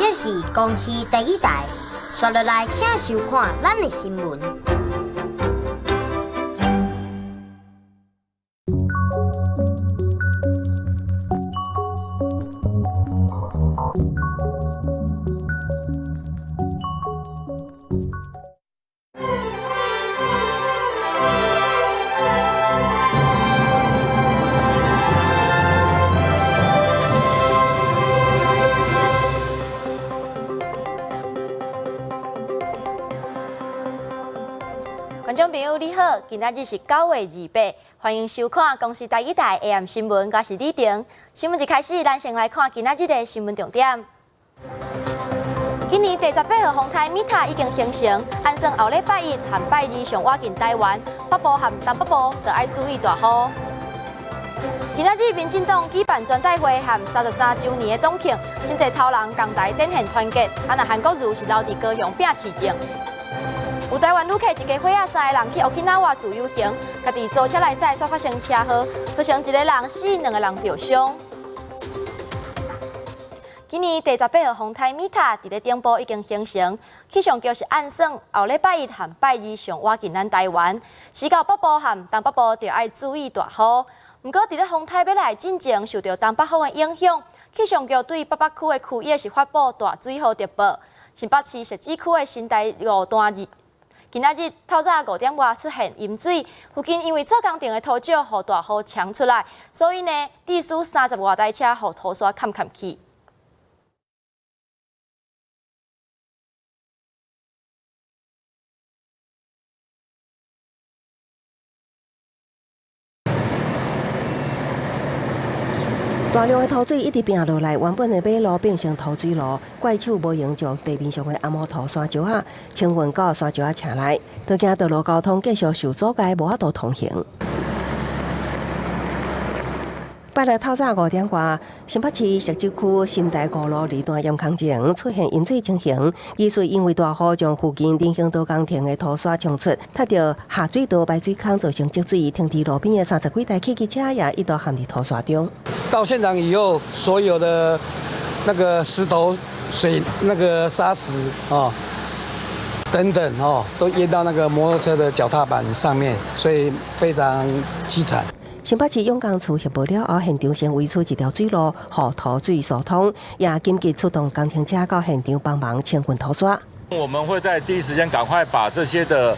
這是公視台語台，紲落來請收看咱的新聞。觀眾朋友你好，今仔日是9月28，歡迎收看公視台語台 AM 新聞，我是李婷。新聞一開始，咱先來看今仔日的新聞重點。今年第18號風颱米塔已經形成，按算後禮拜一和拜二上倚近台灣，北部和東北部就愛注意大雨。今仔日民進黨舉辦全代會和33週年的黨慶，真濟頭人仝台展現團結。啊，若韓國瑜是留佇高雄拼市政。有台灣旅客一家伙仔三个人去沖繩自由行，家己租車來駛，煞發生車禍，造成一個人死，兩個人著傷。今年第18號風颱米塔佇咧頂部已經形成，氣象局是按算後禮拜一和拜二上倚近咱台灣，時到北部和東北部就愛注意大雨。毋過佇咧風颱欲來進前，受著東北風的影響，氣象局對北北區的區域是發布大水雨特報。新北市汐止區的新台五段二，今仔日透早5點外出現淹水，附近因為做工程的土石予大雨沖出來，所以呢，至少30外台車予土沙崁崁去。大量的土水一直拚落來，原本的馬路變成土水路，怪手無閒將地面上的紅毛土沙石仔清運到沙石仔車內，都驚道路交通繼續受阻礙，無法度通行。拜六透早5點外，新北市汐止區新台五路二段淹空前出現淹水情形，疑似因為大雨將附近人行道工程的土沙沖出，踢著下水道排水孔造成積水，停佇路邊的30幾台汽機車也一度陷佇土沙中。到現場以後，所有的那個石頭、水、那個沙石啊等等哦，都淹到那個摩托車的腳踏板上面，所以非常淒慘。新北市勇工處協報了後，現場先維持一條水路，予土水疏通，也緊急出動工程車到現場幫忙清運土沙。我們會在第一時間趕快把這些的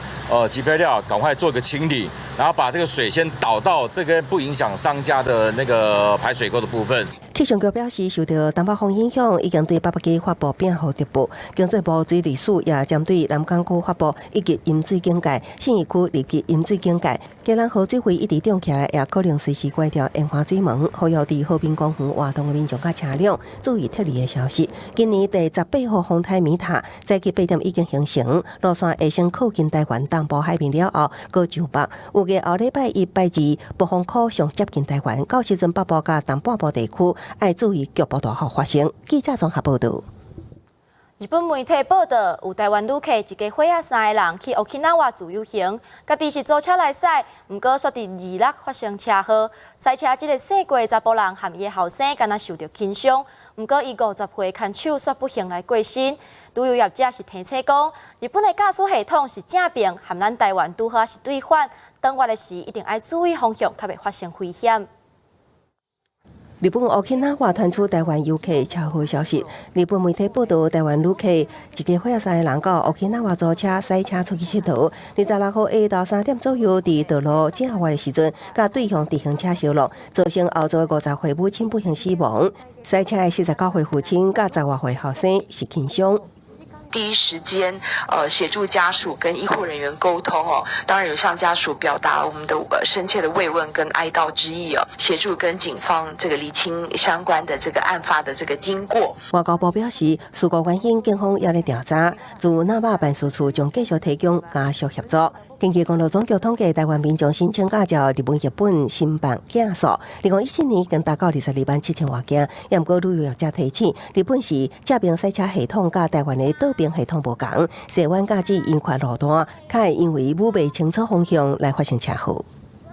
集配料趕快做一個清理，然後把這個水先導到這個不影響商家的那個排水溝的部分。氣象局表示，受到東北風影響，已經對北北基發布變雨特報。經濟部水利署也針對南港區發布一級淹水警戒，信義區二級淹水警戒。嘉南河水位一直漲起來，也可能隨時關掉煙花水門，呼籲佇和平公園活動的民眾佮車輛注意撤離的消息。今年第18號風颱米塔早起8點已經形成，路線會先靠近台灣東部海面了後，閣上北。預計後禮拜一、拜二，暴風區上接近台灣，到時陣北部佮東半部地區愛注意局部大雨發生。記者綜合報導。日本媒體報導，有台灣旅客一家伙仔三個人去沖繩自由行，家己是租車來駛，毋過煞佇二六發生車禍，賽車這个姓郭的查埔人和伊的後生敢若受著輕傷，毋過伊50歲牽手煞不幸來過身。旅遊業者是提醒講，日本的駕駛系統是正爿，和咱台灣拄好是對反，轉彎的時一定愛注意方向，較袂發生危險。日本沖繩傳出台灣遊客車禍消息。日本媒體報導，台灣旅客一家伙仔三個人到沖繩租車賽車出去𨑨迌。26號下晝3點左右，佇道路轉彎的時陣，佮對向直行車相挵，造成後座50歲母親不幸死亡。賽車的49歲父親佮10外歲後生是輕傷。第一時間，協助家屬跟醫護人員溝通哦，當然有向家屬表達我們的深切的慰問跟哀悼之意哦，協助跟警方這個釐清相關的這個案發的這個經過。外交部表示，事故原因警方也咧調查，駐那霸辦事處將繼續提供家屬協助。根據公路總局統計，台灣民眾申請駕照日本申辦件數，2014年已經達到22萬7千外件。也毋過旅遊業者提醒，日本是正爿賽車系統，佮台灣的倒爿系統無仝，西彎駕駛因寬路段，較會因為無袂清楚方向來發生車禍。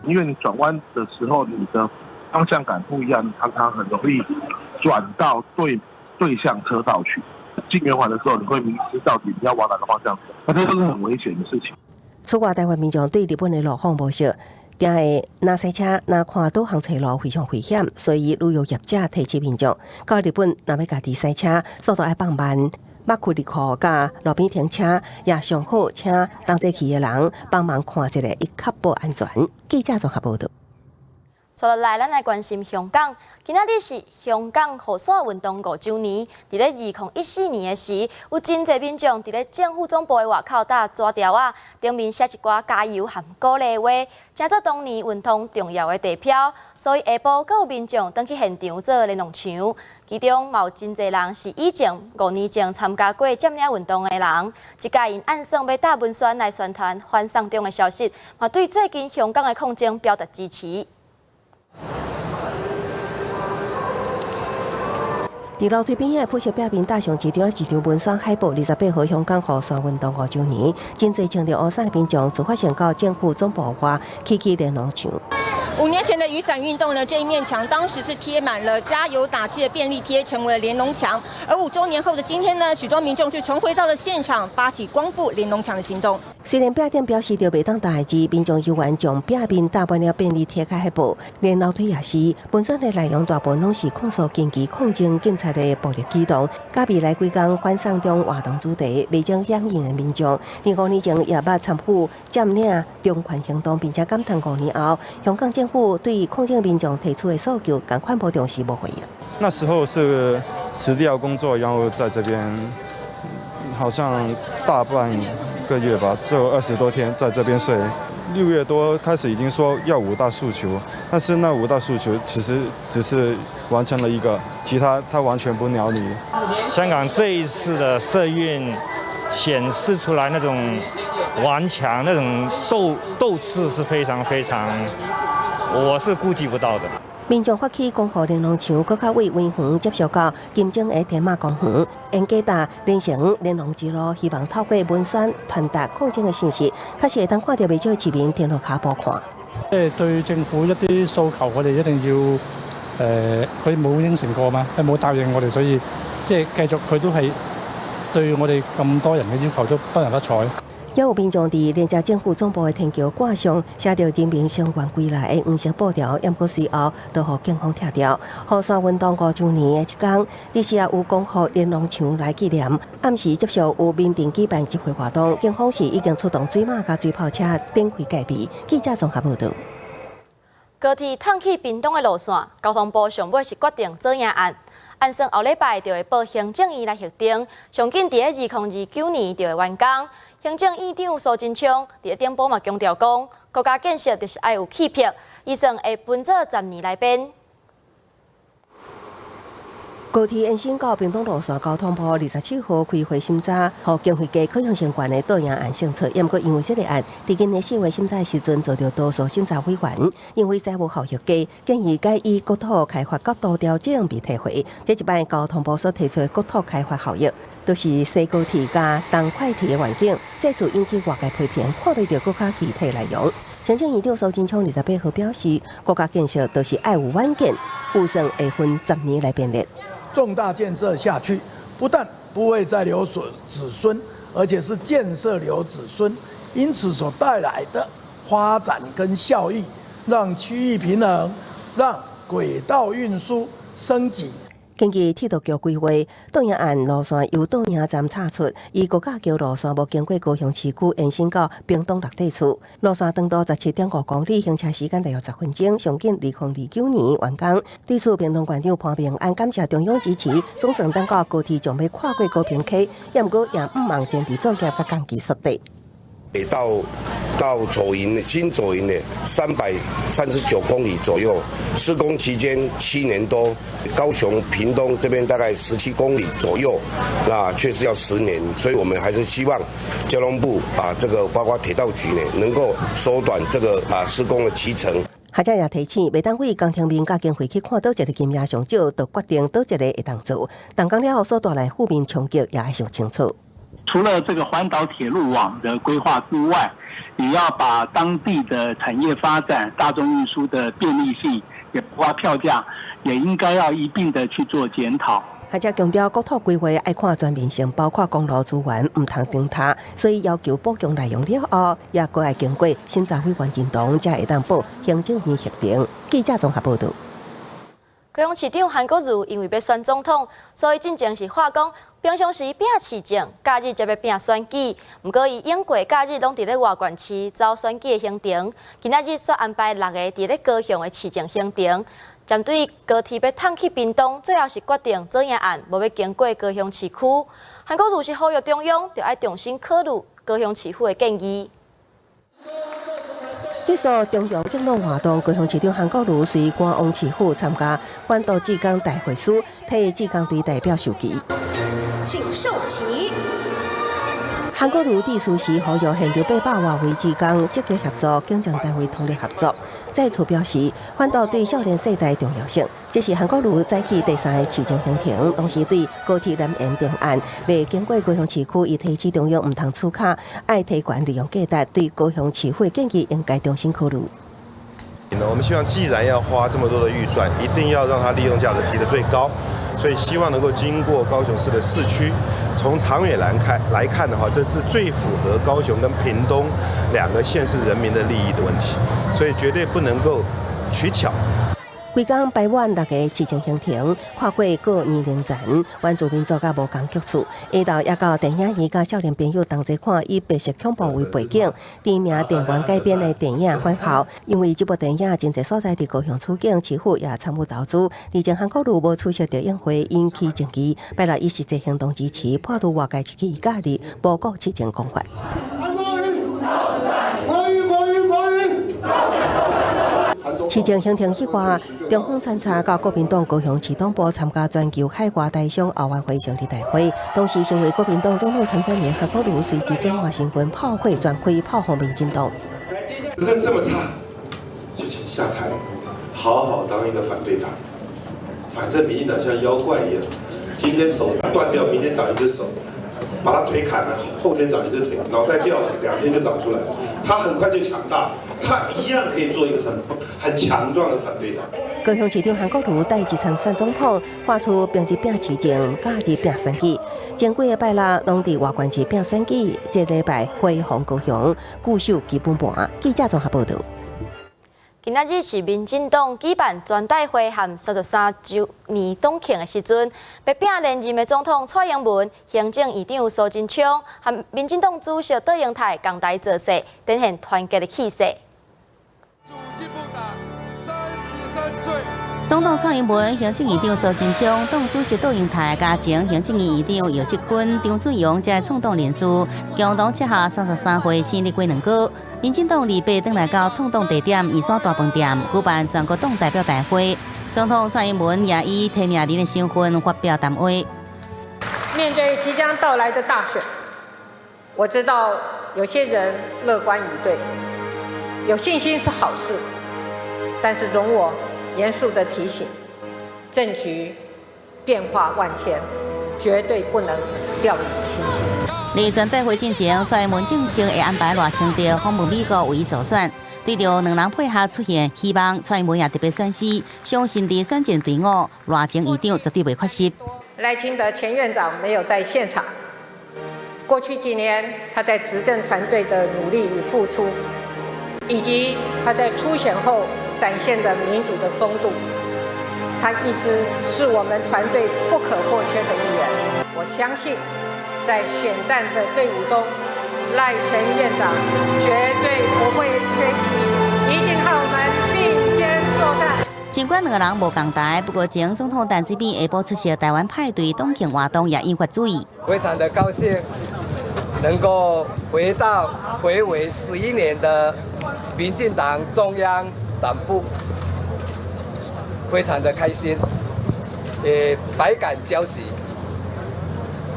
因為你轉彎的時候，你的方向感不一樣，常常很容易轉到對向車道去。進圓環的時候，你會迷失到底你要往哪個方向走，那這都是很危險的事情。此外，台灣民眾對日本的路況無熟，定會若駛車若看導航揣路非常危險，所以旅遊業者提醒民眾，到日本若欲家己駛車，速度愛放慢，捌開入庫佮路邊停車，也上好請同齊去的人幫忙看一下，以確保安全。記者綜合報導。接落來，咱來關心香港。今仔日是香港雨傘運動5週年。佇咧2014年的時，有真濟民眾佇咧政府總部的外口搭紙條仔，頂面寫一寡加油和鼓勵話，成做當年運動重要的地標。所以下晡，閣有民眾轉去現場做連儂牆，其中嘛有真濟人是以前5年前參加過佔領運動的人。這擺𪜶按算欲貼文宣來宣傳反送中的消息，嘛對最近香港的抗爭表達支持。佇樓梯邊仔的鋪設壁面搭上一張一張文宣海報，28號香港雨傘運動5週年，真濟穿著烏衫的民眾自發性到政府總部外起起連儂牆。 5年前的雨傘運動呢，這一面牆當時是貼滿了加油打氣的便利貼，成為了連儂牆。而5週年後的今天呢，許多民眾是重回到了現場，發起光復連儂牆的行動。雖然壁頂標示著袂當貼的字，民眾猶原將壁面貼滿了便利貼佮海報，連樓梯也是。文宣的內容大部分攏是控訴近期抗爭警察的暴力舉動，佮未來幾工反送中活動主題，袂將響應的民眾，佇5年前也捌參與佔領中環行動，並且感嘆5年後香港政府對抗爭民眾提出的訴求，仝款無重視無回應。那時候是辭掉工作，然後在這邊，好像大半個月吧，只有20多天在這邊睡。6月多開始已經說要五大訴求，但是那五大訴求其實只是完成了一個，其他他完全不鳥你。香港這一次的社運顯示出來那種頑強、那種鬥志是非常非常，我是估計不到的。民眾發起光復連儂牆，閣較位維園接續到金鐘的添馬公園，沿街搭連成連儂之路，希望透過文宣傳達抗爭的信息，確實會當看著袂少市民停落跤步看。即係對政府一啲訴求，我哋一定要佢冇應承過嘛，佢冇答應我哋，所以即係繼續佢都係對我哋咁多人嘅要求都不人不睬。也有民眾佇連接政府總部的天橋掛上寫著人民聲援歸來的黃色布條，毋過隨後都予警方拆掉。雨傘運動5週年的這工，其實也有光復連儂牆來紀念。暗時接續有民陣舉辦集會活動，警方是已經出動水馬佮水炮車展開戒備。記者綜合報導。高鐵通去屏東的路線，交通部上尾是決定左營案，按算後禮拜就會報行政院來核定，上緊佇咧2029年就會完工。行政院長蘇貞昌佇咧頂晡嘛強調講，國家建設就是愛有氣魄，預算會分做10年來編。高鐵延伸到屏東路線，交通部27號開會審查，予經費低、可行性懸的桌營案勝出。毋過因為這个案，佇今年4月審查的時陣，遭著多數審查委員認為債務效益低，建議改以國土開發角度調整被退回。這一擺交通部所提出的國土開發效益，就是西高鐵佮東快鐵的願景，這次引起外界批評，看袂著閣較具體內容。行政院長蘇貞昌28號表示，國家建設就是愛有遠見，預算會分10年來編列。重大建設下去，不但不會再留子孫，而且是建設留子孫，因此所帶來的發展跟效益，讓區域平衡，讓軌道運輸升級。根據鐵道局規劃，桌營案路線由桌營站插出，以高架橋路線無經過高雄市區，延伸到屏東六地厝。路線長度17.5公里，行車時間大約10分鐘，上緊2029年完工。對此，屏東縣長潘孟安感謝中央支持，總算等到高鐵將欲跨過高屏溪，也毋過也毋望前置作業才降低速度。到左營新左營的339公里左右，施工期間7年多。高雄屏東這邊大概17公里左右，那卻是要10年，所以我們還是希望交通部把這個包括鐵道局呢，能夠縮短這個施工的期程。學者也提醒，袂當為工程面佮經費去看佗一个金額上少，就決定佗一个會當做。動工了後所帶來負面衝擊，也愛想清楚。除了這個環島鐵路網的規劃之外，也要把當地的產業發展、大眾運輸的便利性，也包括票價，也應該要一併的去做檢討。學者強調，國土規劃愛看全面性，包括公路資源毋通踐踏，所以要求補強內容了後，也閣愛經過審查委員認同，才會當報行政院核定。記者綜合報導。高雄市長韓國瑜因為欲選總統，所以進前是喊講平常時拚市政，假日才欲拚選舉。毋過伊往過假日攏佇咧外縣市走選舉的行程，今仔日煞安排六个佇咧高雄的市政行程。針對高鐵欲通去屏東，最後是決定左營案無欲經過高雄市區。韓國瑜是呼籲中央，著愛重新考慮高雄市府的建議。結束中央敬老活動，高雄市長韓國瑜隨趕往市府參加反杜志剛大會師，替志工隊代表授旗。請授旗。韓國瑜致辭時呼籲現場800外位志工積極協助警政單位通力合作。再次表示反毒對少年世代重要性。這是韓國瑜早起第三个市政行程，同時對高鐵南延定案袂經過高雄市區，伊提醒中央毋通出卡，愛提懸利用價值，對高雄市府建議應該重新考慮。我們希望既然要花這麼多的預算，一定要讓它利用價值提得最高，所以希望能夠經過高雄市的市區。從長遠來看的話，這是最符合高雄跟屏東兩個縣市人民的利益的問題，所以絕對不能夠取巧。規工排滿六个市政行程，跨過各年齡層，原住民族佮無仝局處，下晝也到電影院佮少年朋友同齊看以白色恐怖為背景、知名電源改編的電影《返校》。因為這部電影真濟所在佇高雄取景，市府也參與投資。而前韓國瑜無出席著宴會，引起爭議。拜六以實際行動支持，破除外界一起假日無顧市政講法。國語國語國語。市政行程以外，中方穿插到國民黨高雄市黨部參加全球海外台商後援會成立大會，同時身為國民黨總統參選人韓國瑜隨即轉換身份，炮火全開，炮轟民進黨。執政這麼差，就請下台，好好當一個反對黨。反正民進黨像妖怪一樣，今天手斷掉，明天長一隻手；把他腿砍了，後天長一隻腿；腦袋掉了，2天就長出來。他很快就強大，他一樣可以做一個很強壯的反對黨。高雄市長韓國瑜帶一參選總統，喊出平日拚市政，假日拚選舉。前幾个拜六攏佇外縣市拚選舉，這禮拜回訪高雄，固守基本盤。記者綜合報導。今仔日是民進黨舉辦全代會和33週年黨慶的時陣，欲拚連任的總統蔡英文、行政院長蘇貞昌和民進黨主席卓榮泰仝台造勢，展現團結的氣勢。總統蔡英文、行政院長蘇貞昌、黨主席卓榮泰、佮前行政院院長游錫堃、張俊榮這創黨人士，共同祝賀33歲生日雞卵糕。民進黨28轉來到創黨地點圓山大飯店舉辦全國黨代表大會，總統蔡英文也以提名人的身份發表談話。面對即將到來的大選，我知道有些人樂觀以對，有信心是好事，但是容我嚴肅的提醒，政局變化萬千，絕對不能掉以輕心。佇全代會進前，蔡英文正式會安排賴清德訪問美國為伊助選。對著兩人配合出現希望，蔡英文也特別宣示，相信佇選戰隊伍賴前院長絕對袂缺席。賴清德前院長沒有在現場。過去幾年，他在執政團隊的努力與付出，以及他在初選後展現的民主的風度，他一直是我們團隊不可或缺的一員。我相信，在選戰的隊伍中，賴前院長絕對不會缺席，一定和我們並肩作戰。儘管兩个人無仝台，不過前總統陳水扁下晡出席台灣派對黨慶活動，也引發注意。非常的高興，能夠回到睽違11年的民進黨中央黨部，非常的開心，也百感交集，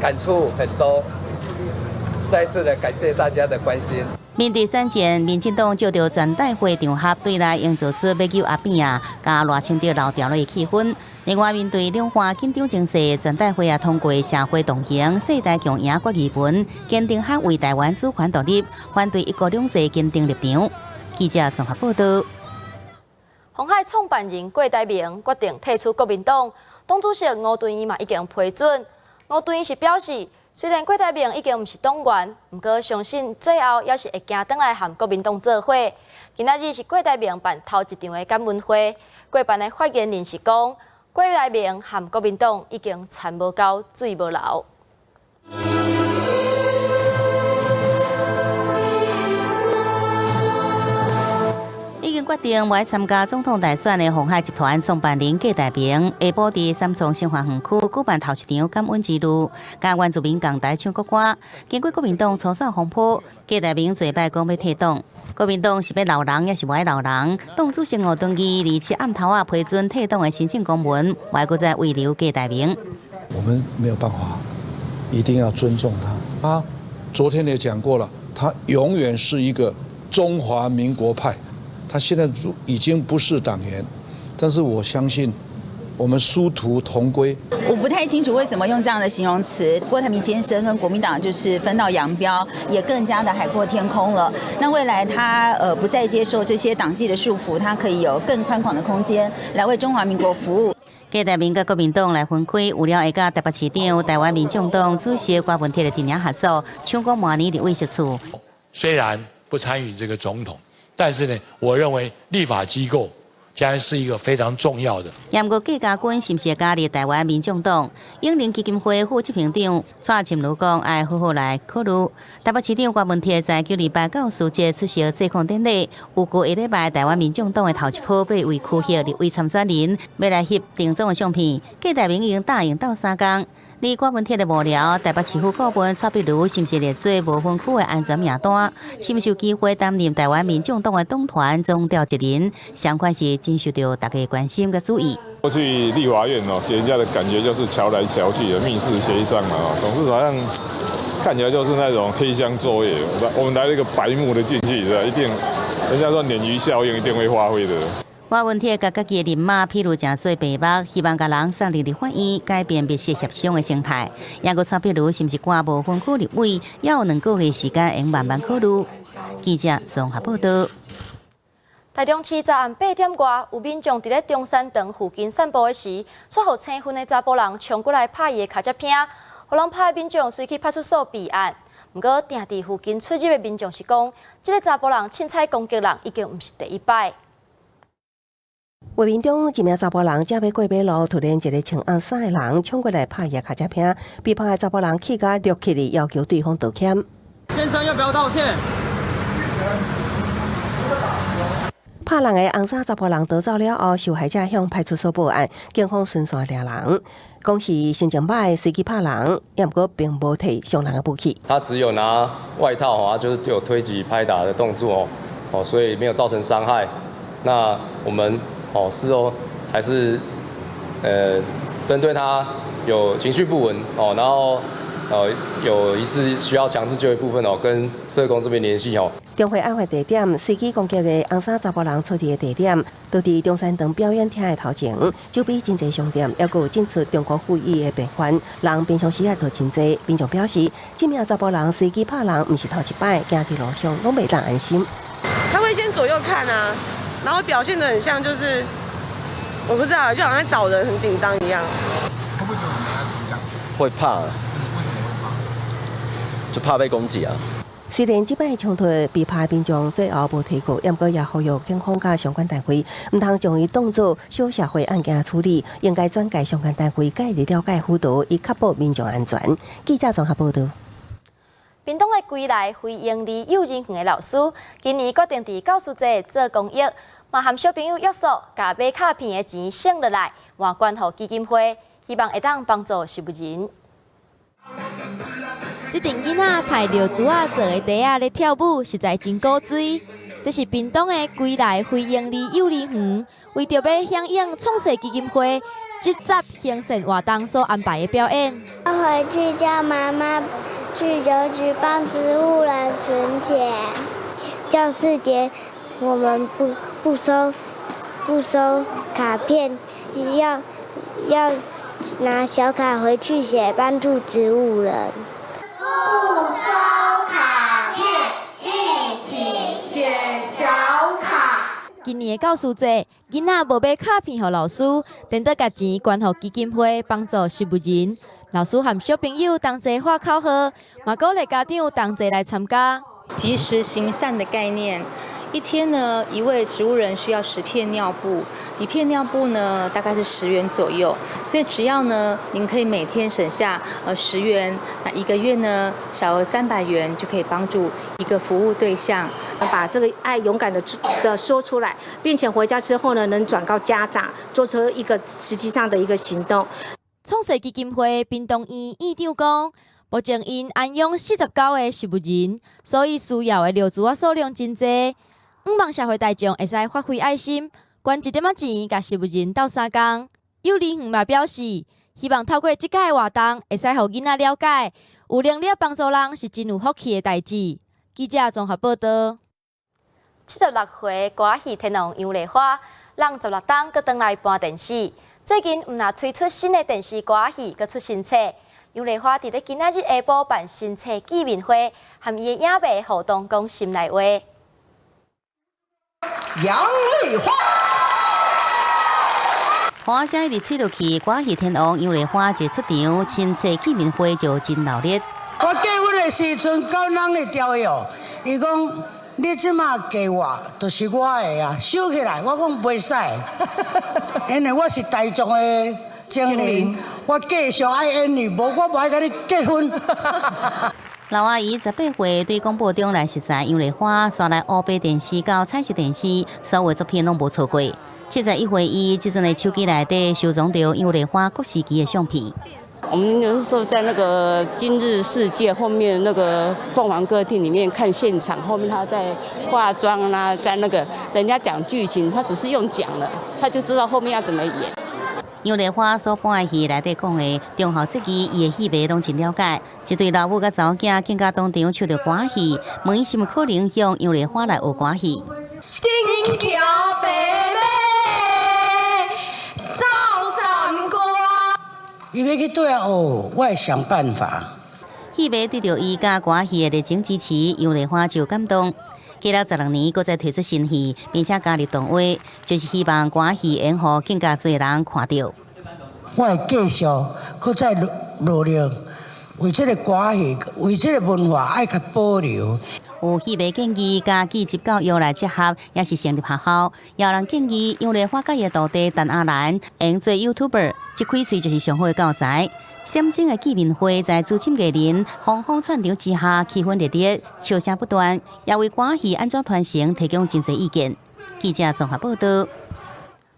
感觸很多。再次的感謝大家的關心。面對選戰，民進黨藉著全代會場合對內營造出欲救阿扁啊，佮賴清德摎牢的氣氛。另外，面對兩岸緊張情勢，全代會也通過社會動員、世代共贏決議文，堅定捍衛台灣主權獨立，反對一國兩制堅定立場。記者綜合報導。鴻海創辦人郭台銘決定退出國民黨，党主席吴敦义嘛已经批准。吴敦义是表示，虽然郭台铭已经毋是党员，毋过相信最后犹是会行转来和国民党做伙。今仔日是郭台铭办头一场的感恩会，郭办的发言人是讲，郭台铭和国民党已经田无沟，水无流。已经决定无爱参加总统大选的鸿海集团创办人郭台铭，下晡伫三重新华园区举办头一场感恩之旅，佮原住民仝台唱国歌。经过国民党初选风波，郭台铭做摆讲欲退党。国民党是欲留人，抑是无爱留人？党主席吴敦义27暗头仔批准退党的申请公文，无爱阁再慰留郭台铭。我们没有办法，一定要尊重他。他昨天也讲过了，他永远是一个中华民国派。他现在已经不是党员，但是我相信我们殊途同归。我不太清楚为什么用这样的形容词。郭台铭先生跟国民党就是分道扬镳，也更加的海阔天空了。那未来他不再接受这些党纪的束缚，他可以有更宽广的空间来为中华民国服务。郭台铭佮国民党来分开，有了会佮台北市长、台湾民众党主席郭文铁的阵营合作，抢攻明年立委席次。虽然不参与这个总统，但是呢，我认为立法机构将是一个非常重要的。毋过，郭家军是毋是加入台湾民众党？永龄基金会副执行长蔡沁如讲，爱好好来考虑。台北市长郭文铁在九礼拜教师节出席祭孔典礼，预计下礼拜台湾民众党的头一波八位区域立委参选人欲来翕定总的相片。郭台铭已经答应斗相共。而郭文铁的幕僚，台北市府顾问蔡壁如，是毋是列做无分区的安全名单？是毋是有机会担任台湾民众党的党团总召集人？相关是真受到大家关心佮注意。过去立法院哦，给人家的感觉就是乔来乔去的密室协商嘛，总是好像看起来就是那种黑箱作业。我们来了一个白目的进去，是吧？一定，人家说鲶鱼效应一定会发挥的。郭文铁佮家己的人马，譬如成做白目，希望共人送入立法院，改变密室协商的生态。抑阁蔡壁如是毋是挂无分区立委，犹有2个月时间，会慢慢考虑。记者综合报道。台中市昨暗8点外，有民众伫咧中山堂附近散步的时，煞予青昏的查埔人冲过来拍伊的跤车片，予人拍的民众随去派出所备案。毋过，定伫附近出入的民众是讲，这个查埔人凊彩攻击人已经毋是第一摆。画面中，一名查埔人正欲过马路，突然一个穿红衫的人冲过来拍伊的跤车片，被拍的查埔人气甲轆起来，要求对方道歉。先生要不要道歉？拍人的红衫查埔人逃走了后，受害者向派出所报案，警方循线掠人，讲是心情歹，随机拍人，也毋过并无提伤人的武器。他只有拿外套啊，就是有推挤拍打的动作哦，所以没有造成伤害。那我们事后还是针对他有情绪不稳哦，然后有疑似需要强制就医部分哦，跟社工这边联系哦。中会案发地点随机攻击的红衫查埔人出入的地点，就伫中山堂表演厅的头前，周边真济商店，犹阁有进出中国富裕的病患，人平常时也都真济。民众表示，这名查埔人随机拍人，毋是头一摆，行伫路上拢袂当安心。他会先左右看啊。然后表现得很像，就是我不知道，就好像在找人，很紧张一样。会不会觉得我们在吃这样？会怕。为什么会怕？就怕被攻击啊。虽然这摆冲突被拍民众最后无提告，毋过也呼吁警方佮相关单位，毋通将伊当作小社会案件处理，应该转介相关单位介入了解辅导，以确保民众安全。记者综合报道。屏东的归来非营利幼儿园的老师，今年决定伫教师节做公益，嘛和小朋友约束，共买卡片的钱省落来，换捐予基金会，希望会当帮助植物人。这阵囡仔排尿珠仔做的袋仔咧跳舞，实在真古锥。这是屏东的归来非营利幼儿园，为著欲响应创世基金会集集行善活动所安排的表演。我回去叫妈妈去邮局帮植物人存钱。教师节我们不收卡片，要拿小卡回去写帮助植物人。不收卡片，一起写小卡。今年的教師節，囡仔無買卡片予老師，顛倒共錢捐予基金會幫助植物人。老師和小朋友同齊喊口號，嘛鼓勵家長同齊來參加。及時行善的概念，一天呢，一位植物人需要10片尿布，一片尿布呢大概是10元左右，所以只要呢，您可以每天省下10元，那一個月呢小額300元就可以幫助一個服務對象。把這個愛勇敢的說出來，並且回家之後呢，能轉告家長，做出一個實際上的一個行動。創世基金會屏東院院長講，目前𪜶安養49個植物人，所以需要的尿苴仔數量真濟。向望社會大眾會使發揮愛心，捐一點仔錢，共植物人鬥相共。幼兒園嘛表示，希望透過這屆活動，會使予囡仔了解，有能力幫助人是真有福氣的代誌。記者綜合報道。76歲歌仔戲天王楊麗花，人16冬閣轉來搬電視。最近毋但推出新的電視歌仔戲，閣出新冊。楊麗花佇咧今仔日下晡辦新冊見面會，和伊的影迷互動講心內話。楊麗花，歡聲一直吹落去，歌仔戲天王楊麗花一出場，新冊見面會就真鬧熱。我結婚的時陣，甲人會調哦，伊講。你這馬嫁我，就是我的啊，收起來。我講袂使，因為我是大眾的情人，我繼續愛演戲，無我無愛共你結婚。老阿姨18歲對廣播中來熟似楊麗花，紲來烏白電視到彩色電視，所有作品攏無錯過。71歲伊這陣的手機內底收藏著楊麗花各時期的相片。我們有時候在那個今日世界後面那個鳳凰歌廳裡面看現場，後面他在化妝啦，在那個人家講劇情，他只是用講了，他就知道後面要怎麼演。楊麗花所扮的戲內底講的忠孝節義，伊的戲迷攏真了解。一對老母佮查某囝更加當場唱著歌戲，問伊是毋可能向楊麗花來學歌戲。身騎白馬走三關。伊欲去佗學，我會想辦法。戲迷對著伊佮歌戲的熱情支持，楊麗花就感動。過了16年，閣再推出新戲，並且加入動畫，就是希望歌戲會予更加濟人看著。我會繼續閣再努力，為這個歌戲，為這個文化愛較保留。有戲迷建議共技職教育來結合，也是成立學校。也有人建議楊麗花佮伊的徒弟陳阿蘭，會做 YouTuber，這開喙就是上好的教材。7點鐘的見面會在資深藝人瘋瘋串場之下，氣氛熱烈，笑聲不斷，也為歌戲按怎傳承提供真濟意見。記者綜合報道。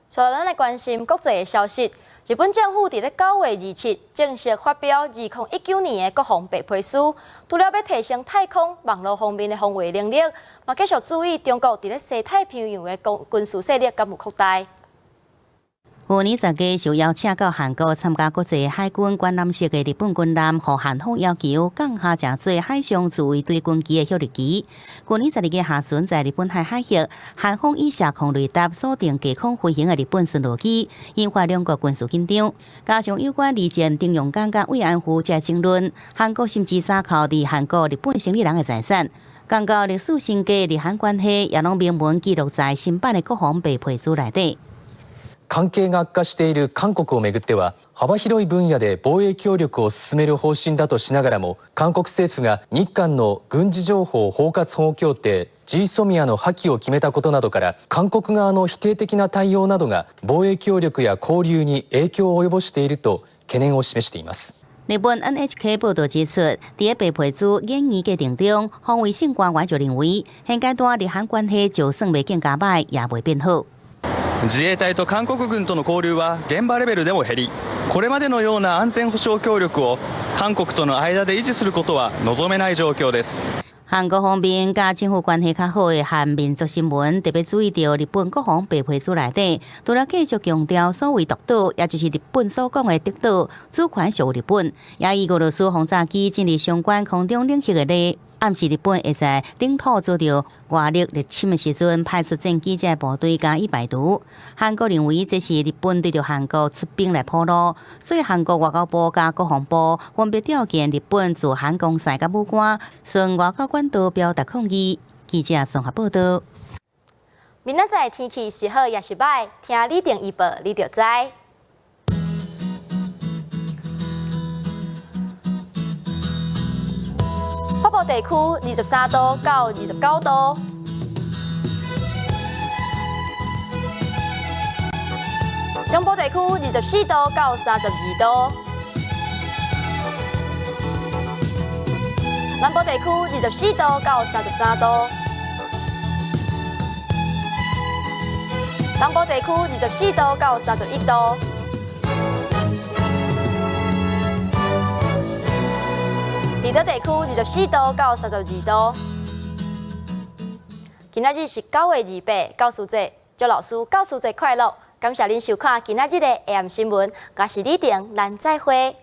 所以咱來關心國際的消息。日本政府佇咧9月27正式發表2019年的國防白皮書，除了欲提升太空網路方面的防衛能力，嘛繼續注意中國佇咧西太平洋的軍事勢力敢有擴大。去年10月受邀請到韓國參加國際海軍觀覽式的日本軍艦，予韓方要求降下誠濟海上自衛隊軍機的旭日旗。去年12月下旬，在日本海海域，韓方以射控雷達鎖定低空飛行的日本巡邏機，引發兩國軍事緊張。加上有關二戰徴用港佮慰安婦這爭論，韓國甚至查扣佇韓國日本生理人的財產。講到歷史升格，日韓關係也攏明文記錄在新版的國防白皮書內底。関係が悪化している韓国をめぐっては、幅広い分野で防衛協力を進める方針だとしながらも、韓国政府が日韓の軍事情報包括保護協定 GSOMIA の破棄を決めたことなどから、韓国側の否定的な対応などが防衛協力や交流に影響を及ぼしていると懸念を示しています。日本 NHK 報道指出，佇白皮書研議過程中，防衛省官員就認為，現階段日韓關係就算袂更加䆀，也袂變好。自衛隊と韓国軍との交流は現場レベルでも減り、これまでのような安全保障協力を韓国との間で維持することは望めない状況です。韓國方面佮政府關係較好的韓民族新聞特別注意著日本國防白皮書內底，除了繼續強調所謂獨島，也就是日本所講的德島主權屬日本，也以俄羅斯轟炸機進入相關空中領域的例，暗示日本會在領土遭著外力入侵的時陣，派出戰機這部隊加以排除。韓國認為這是日本對著韓國出兵來鋪路，所以韓國外交部佮國防部分別調見日本駐韓公使佮武官，循外交管道表達抗議。記者綜合報道。明仔載天氣是好抑是䆀？聽李定預報，你就知。北部地區23度到29度，中部地區24度到32度，南部地區24度到33度，東部地區24度到31度。離島地區24度到32度。今仔日是9月28，教師節，祝老師教師節快樂！感謝恁收看今仔日的 AM 新聞，我是李婷，咱再會。